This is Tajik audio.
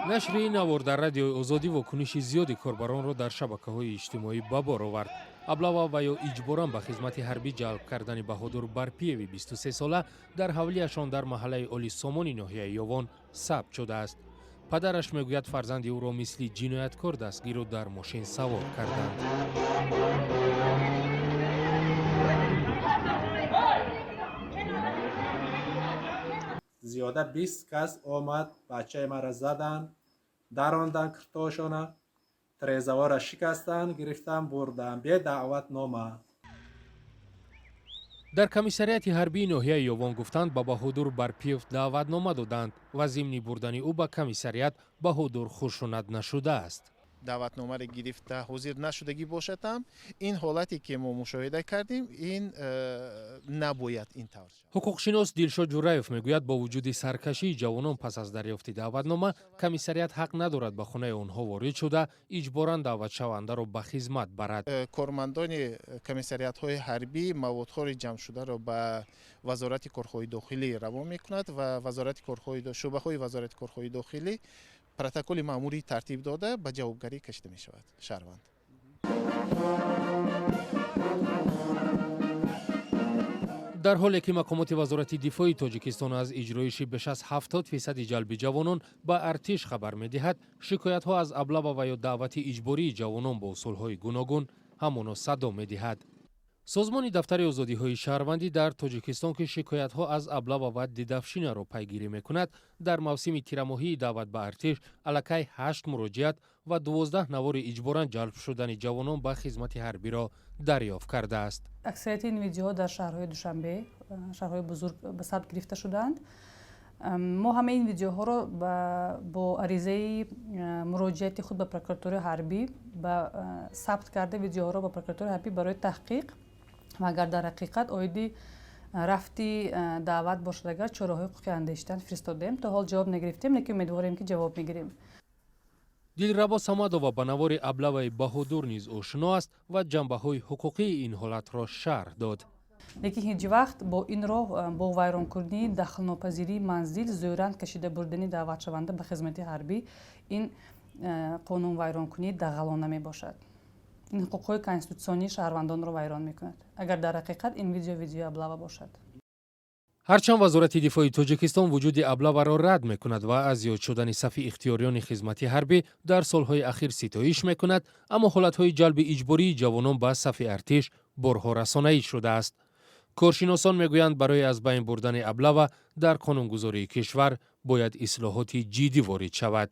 Нашри ин навор дар Радиои Озодӣ вокуниши зиёди корбаронро дар шабакаҳои иҷтимоӣ ба бор овард. Облава ва ё иҷборан ба хизмати ҳарбӣ ҷалб кардани Баҳодур Барпиеви 23сола дар ҳавлияшон дар маҳаллаи Олисомони ноҳияи Ёвон сабт шудааст. Падараш мегӯяд, фарзанди ӯро мисли ҷинояткор дастгиру дар мошин савор карданд. Зиёда 20 кас омад, бачаи маро заданд, дарондан киртошона, тирезаҳоро шикастанд, гирифтан бурданд бе даъватнома. Дар комиссариати ҳарбии ноҳияи Ёвон гуфтанд, ба Баҳодур Барпиев даъватнома доданд ва зимни бурдани ӯ ба комиссариат Баҳодур хушунат нашудааст. Даъватномаро гирифта ҳозир нашудагӣ бошад ҳам, ин ҳолате ки мо мушоҳида кардем, ин набояд ин тавр шавад. Ҳуқуқшинос Дилшод Ҷураев мегӯяд, бо вуҷуди саркашии ҷавонон пас аз дарёфти даъватнома, комиссариат ҳақ надорад ба хонаи онҳо ворид шуда, иҷборан даъватшавандаро ба хизмат барад. Кормандони комиссариатҳои ҳарбӣ маводҳои ҷамъшударо ба Вазорати корҳои дохилӣ равон мекунад ва вазорати корҳои шӯъбаҳои Вазорати корҳои дохилӣ протоколи маъмурӣ тартиб дода, ба ҷавобгарӣ кашида мешавад шаҳрванд. Дар ҳоле ки мақомоти Вазорати дифои Тоҷикистон аз иҷроиши беш аз 70 фисади ҷалби ҷавонон ба артиш хабар медиҳад, шикоятҳо аз облава ва ё даъвати иҷбории ҷавонон бо усулҳои гуногун ҳамоно садо медиҳад. Созмони Дафтари озодиҳои шаҳрвандӣ дар Тоҷикистон, ки шикоятҳо аз облава ва дедовщинаро пайгирӣ мекунад, дар мавсими тирамоҳии даъват ба артиш аллакай ҳашт муроҷиат ва 12 навори иҷборан ҷалб шудани ҷавонон ба хизмати ҳарбиро дарёфт кардааст. Аксарияти ин видеоҳо дар шаҳрҳои Душанбе, шаҳрҳои бузург ба сабт гирифта шудаанд. Мо ҳамаи ин видеоҳоро бо аризаи муроҷиати худ ба прокуратураи ҳарбӣ ба сабт карда, видеоҳоро ба прокуратураи ҳарбӣ барои таҳқиқ ва агар дар ҳақиқат оиди рафти даъват бошад, агар чораҳои ҳуқуқӣ андешидан фиристодем. То ҳол ҷавоб нагирифтем, лекин умедворем, ки ҷавоб мегирем. Дилрабо Самадова ба навори облаваи Баҳодур низ ошно аст ва ҷанбаҳои ҳуқуқии ин ҳолатро шарҳ дод. Лекин ҳеҷ вақт бо ин роҳ, бо вайронкунии дахлнопазирии манзил, зӯран кашида бурдани даъватшаванда ба хизмати ҳарбӣ, ин қонунвайронкунии дағалона мебошад. Ин ҳуқуқҳои конститутсионии шаҳрвандонро вайрон мекунад, агар дар ҳақиқат ин видео видеои облава бошад. Ҳарчанд Вазорати дифои Тоҷикистон вуҷуди облаваро рад мекунад ва аз зиёд шудани сафи ихтиёриёни хизмати ҳарбӣ дар солҳои ахир ситоиш мекунад, аммо ҳолатҳои ҷалби иҷбории ҷавонон ба сафи артиш борҳо расонаӣ шудааст. Коршиносон мегӯянд, барои аз байн бурдани облава дар қонунгузории кишвар бояд ислоҳоти ҷиддӣ ворид шавад.